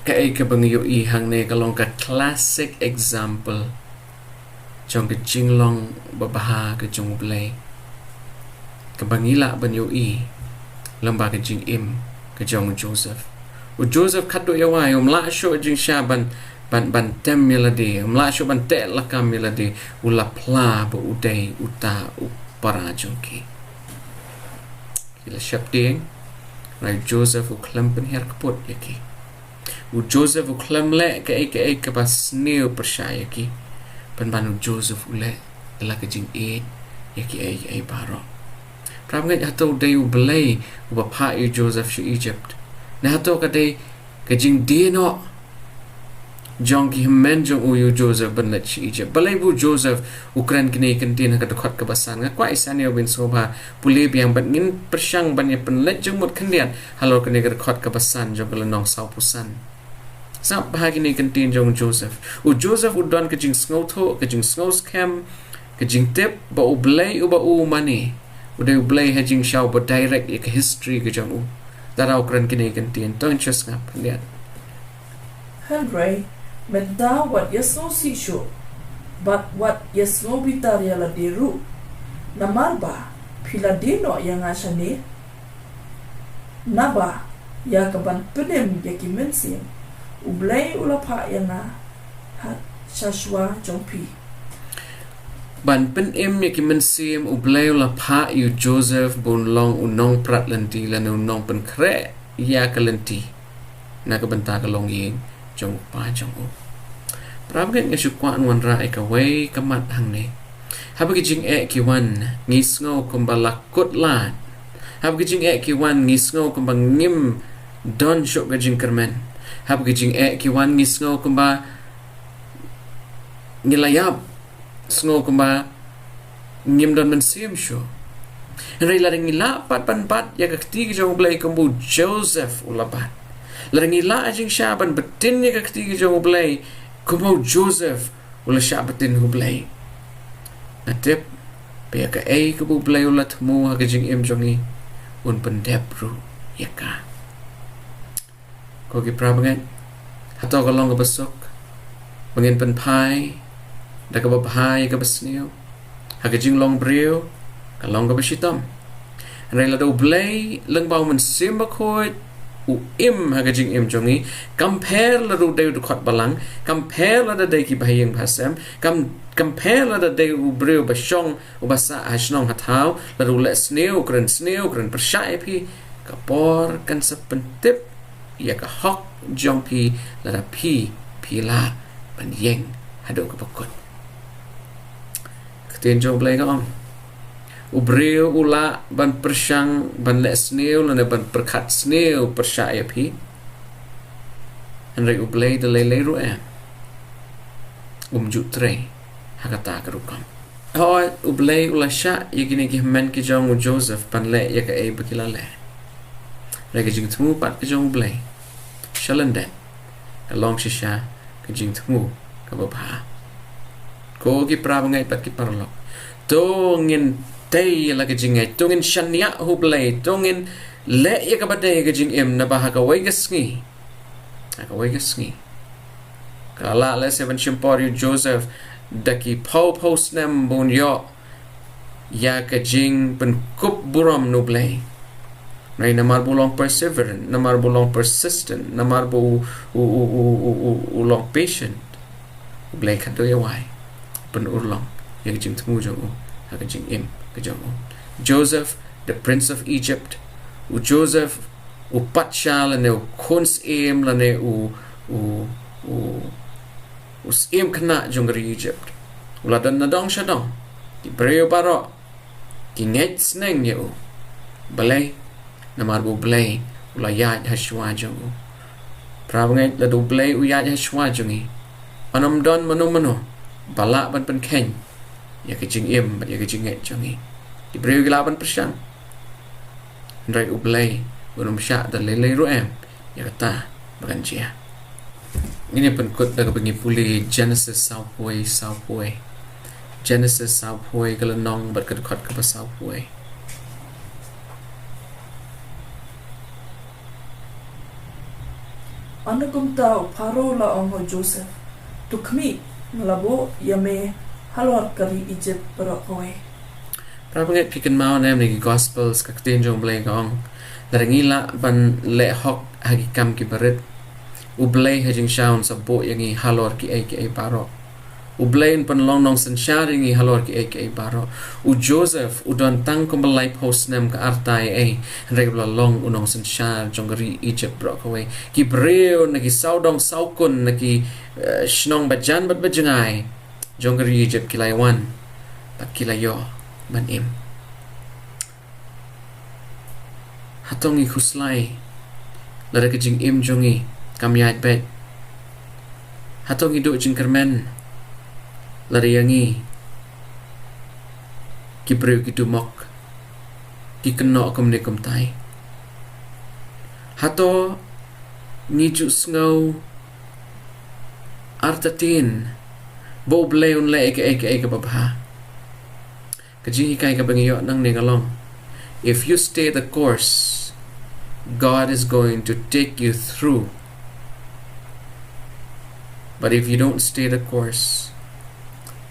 kaei kaba ngi ïohi hangne ka long ka classic example jong ka jinglong babha ka jong U Blei, kaba ngi lah ban ïohi lyngba ka jingim ka jong u Joseph. U Joseph khatduh ïa wai, um lah shuh jingshisha ban, ban, ban tem ïa lade, um lah shuh ban teh lakam ïa lade, u la phla ba u dei uta u para jong ki. Ki la sheptieng, hynrei u Joseph u khlem pynhiar kput ïa ki. U Joseph u khlem leh kaei kaei kaba sniew pyrshah ïa ki. Pynban u Joseph u leh ïa la ka jingïeit ïa kiei kiei baroh. Para bangeit, hato dei U Blei uba phah ïa u Joseph sha Ijipt? Ne hato ka dei ka jingdie noh jong ki hynmen jong u ïa u Joseph ban leit sha Ijipt? Balei ba u Joseph u kren kine ki kyntien ha ka dkhot kaba san? Nga kwah i sngewbha ban sngewbha pule biang bad ngin pyrshang ban ïa pynleit jingmut khyndiat halor kane ka dkhot kaba san jong ka lynnong sawphew san. Sngap bha kine ki kyntien jong u Joseph. U Joseph u don ka jingsngewthuh, ka jingsngewskhem, ka jingtip ba U Blei uba u mane u dei U Blei ha jingshisha uba direct ïa ka history ka jong u. Lada u kren kine ki kyntien, to ngin shu sngap khyndiat. Hynrei mynta wat ïasngewsih shuh bad wat ïasngewbitar ïa lade ruh, namar ba phi la die noh ïa nga shane. Naba ïa ka ban pynim ïa ki mynsiem U Blei u la phah ïa nga ha shashwa jong phi. Ban pynim ïa ki mynsiem U Blei u la phah ïa u Joseph ba un long u nongprat lynti lane u nongpynkhreh ïa ka lynti na ka bynta ka longïing jong u kpa jong u. Para bangeit, nga shu kwah ngan wanrah ïa kawei ka mat hangne. Haba ki jingeh ki wan, ngi sngew kumba la kut lad. Haba ki jingeh ki wan, ngi sngew kumba ngim don shuh ka jingkyrmen. Haba ki jingeh ki wan, ngi sngew kumba ngi la ïap, sngew kumba ngim don mynsiem shuh. Hynrei lada ngi lah pat ban bat ïa ka kti ka jong U Blei kumba u Joseph u la bat, lada ngi lah jingshisha ban btin ïa ka kti ka jong U Blei kumba u Joseph u la shah btin ha U Blei, nga tip ba ïa kaei kaba U Blei u la thmu ha ka jingim jong ngi, un pyndep ruh ïa ka. Ko ki para bangeit, hato ka long kaba suk ba ngin pynphai da kaba bha ïa kaba sniew? Ha ka jinglong briew ka long kaba shitom. Hynrei lada U Blei lyngba U Mynsiem Bakhuid u im ha ka jingim jong ngi, kam pher lada u dei u dkhot balang, kam pher lada dei ki bahaïing bahasem, kam, kam pher lada dei u briew ba shong uba sah ha shnong ha thaw, lada u leh sniew, u kren sniew, u kren pyrshah ïa phi, ka por kan sa pyntip ïa ka hok jong phi lada phi, phi lah ban ïeng haduh kaba kut. Ka ktien jong U Blei ka ong, u briew u lah ban pyrshang ban leh sniew lane ban pyrkhat sniew pyrshah ïa phi, hynrei U Blei da lei lei ruh em um ju trei ha kata ka rukom. Hooid, U Blei u la shah ïa kine ki hynmen ki jong u Joseph ban leh ïa kaei ba ki la leh. Hynrei ka jingthmu pat ka jong U Blei sha lyndet ka long shisha ka jingthmu kaba bha. Ko ki para bangeit bad ki paralok, to ngin tei ïa la ka jingngeit, to ngin shaniah ha U Blei, to ngin leh ïa kaba dei ka jingim, naba ha kawei ka sngi, ha kawei ka sngi ka lah lehse ban shim por ïa u Joseph da ki phew phew snem ba un ïoh ïa ka jingpynkup burom na U Blei. Hynrei namar ba u long perseverant, namar ba u long persistent, namar ba u, u, u, u, u, u, u long patient, U Blei khadduh ïa wai, pynurlong ïa ka jingthmu jong u ha ka jingim ka jong u. Joseph, the prince of Egypt, u Joseph, u patsha lane u khun syiem lane u, u, u, u syiem khynnah jong ka ri Egypt, u la don na dong sha dong. Ki briew baroh ki ngeit sneng ïa u. Balei? Namar ba U Blei u la ïaid ha shuwa jong u. Para bangeit, lada U Blei u ïaid ha shuwa jong ngi, un ym don mano mano ba lah ban pynkheiñ ïa ka jingim bad ïa ka jingngeit jong ngi. Ki briew ki lah ban pyrshang, hynrei U Blei un ym shah da lei lei ruh em ïa kata ba kan jia. Ngin ïa pynkut da kaba ngi pule Genesis sawphew, sawphew. Genesis sawphew, ka lynnong bad ka dkhot kaba sawphew. Ynda kumta u Pharaoh u la ong ha u Joseph, to khmih, nga la buh ïa me halor ka ri Egypt baroh kawei. Para bangeit, phi kynmaw ne em, na ki Gospels ka ktien jong U Blei ka ong, lada ngi lah ban leh hok ha ki kam kiba rit, U Blei ha jingshisha un sa buh ïa ngi halor kiei kiei baroh. U Blei un pynlong nongsynshar ïa ngi halor kiei kiei baroh. U Joseph u don tang kumba laiphew snem ka rta ïa ei, hynrei u la long u nongsynshar jong ka ri Egypt baroh kawei. Ki briew na ki sawdong sawkun, na ki, eh, shnong bajan bad bajngai jong ka ri Egypt ki la ïa wan bad ki la ïoh ban im. Hato ngi khuslai lada ka jingim jong ngi kam ïaid beit? Hato ngi duh jingkyrmen lada ïa ngi ki briew ki dumok, ki kynnoh kumne kumtai? Hato ngi ju sngew artatien ba U Blei un leh ïa kaei kaei kaba bha? Ka jinghikai kaba ngi ïoh nangne ka long, if you stay the course, God is going to take you through. But if you don't stay the course,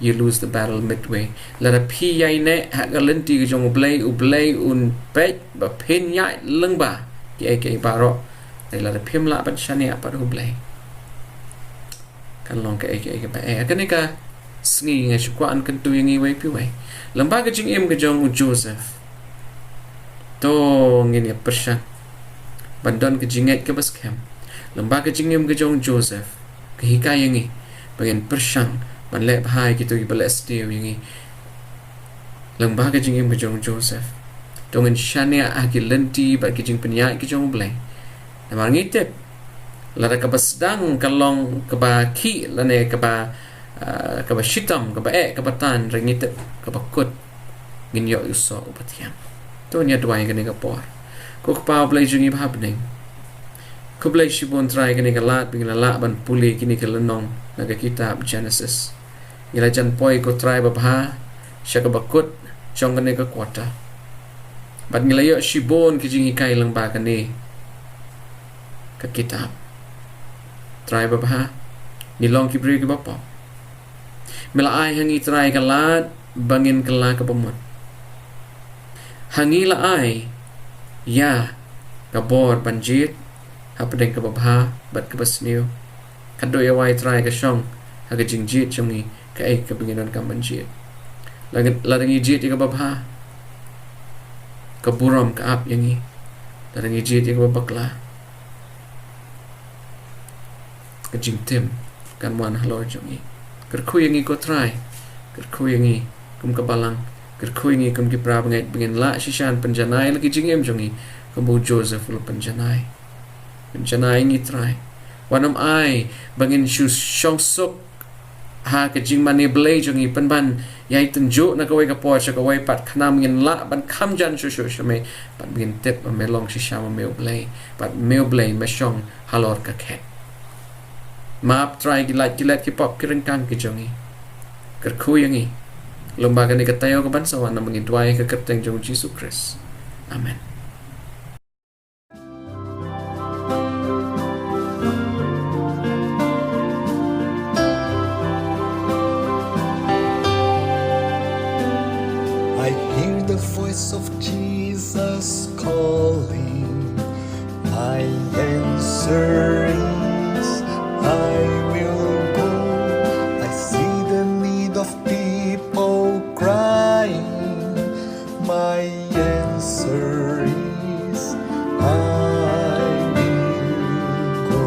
you lose the battle midway. Lada phi ïaineh ha ka lynti ka jong U Blei, U Blei un peit ba phin ïaid lyngba kiei kiei baroh. Hynrei lada phim lah ban shaniah pat U Blei, kan long kaei kaei kaba eh. Ha kane ka sngi nga shu kwah ban kyntu ïa ngi wei pa wei, lyngba ka jingim ka jong u Joseph, to ngin ïa pyrshang ban don ka jingngeit kaba skhem. Lyngba ka jingim ka jong u Joseph ka hikai ïa ngi ba ngin pyrshang ban leh bha ïa kito kiba leh stiew ïa ngi. Lyngba ka jingim ka jong u Joseph, to ngin shaniah ha ki lynti bad ki jingpynïaid ki jong U Blei. Namar ngi tip, lada kaba sdang ka long kaba khih lane kaba, ah, kaba shitom, kaba eh, kaba tan, hynrei ngi tip kaba kut ngin ïoh ïa u soh uba thiang. To ngin ïa duwai kane ka por. Ko Kpa U Blei jong ngi ba ha bneng, khublei shibun Trai kane ka lad ba ngi la lah ban pule kine ki lynnong na ka kitab Genesis. Ngi la jan poi, ko Trai babha, sha kaba kut jong kane ka quarter. Bad ngi la ïoh shibun ki jinghikai lyngba kane ka kitab. Trai babha, ngi long ki briew kiba pop. Me la ai ha ngi Trai ka lad ba ngin kylla kaba mut. Ha ngi la ai ïa ka bor ban jied hapdeng kaba bha bad kaba sniew. Khadduh ïa wai Trai ka shong ha ka jingjied jong ngi kaei kaba ngi donkam ban jied. Lada ngi, lada ngi jied ïa kaba bha, ka burom ka ap ïa ngi. Lada ngi jied ïa kaba bakla, ka jingtim kan wan halor jong ngi. Kyrkhu ïa ngi ko Trai, kyrkhu ïa ngi kum ka balang, kyrkhu ïa ngi kum ki para bangeit ba ngin lah shisha ban pynjanai la ki jingim jong ngi kumba u Joseph u la pynjanai. Pynjanai ïa ngi Trai. Wat nym ai ba ngin shu shong suk ha ka jingmane blei jong ngi, pynban ïai tynjuh na kawei ka por sha kawei pat, khnang ba ngin lah ban kham jan shuh shuh sha me, bad ba ngin tip ba me long shisha ma me U Blei, bad me U Blei me shong halor ka khet. Map Trai ki lait ki let, ki pop ki ryngkang ki jong ngi. Kyrkhu ïa ngi lyngba kane ka taïew ka ban sa wan, namar ngi duwai ha ka kyrteng jong u Jisu Khrist. Amen. I Voice of Jesus calling. My answer is, I will go. I see the need of people crying. My answer is, I will go.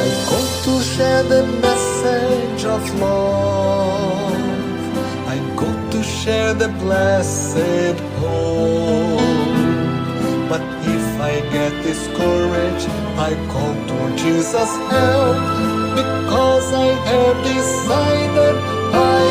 I go to share the message of love. I go to share the blessed hope. But if I get discouraged, I call to Jesus' help, because I have decided I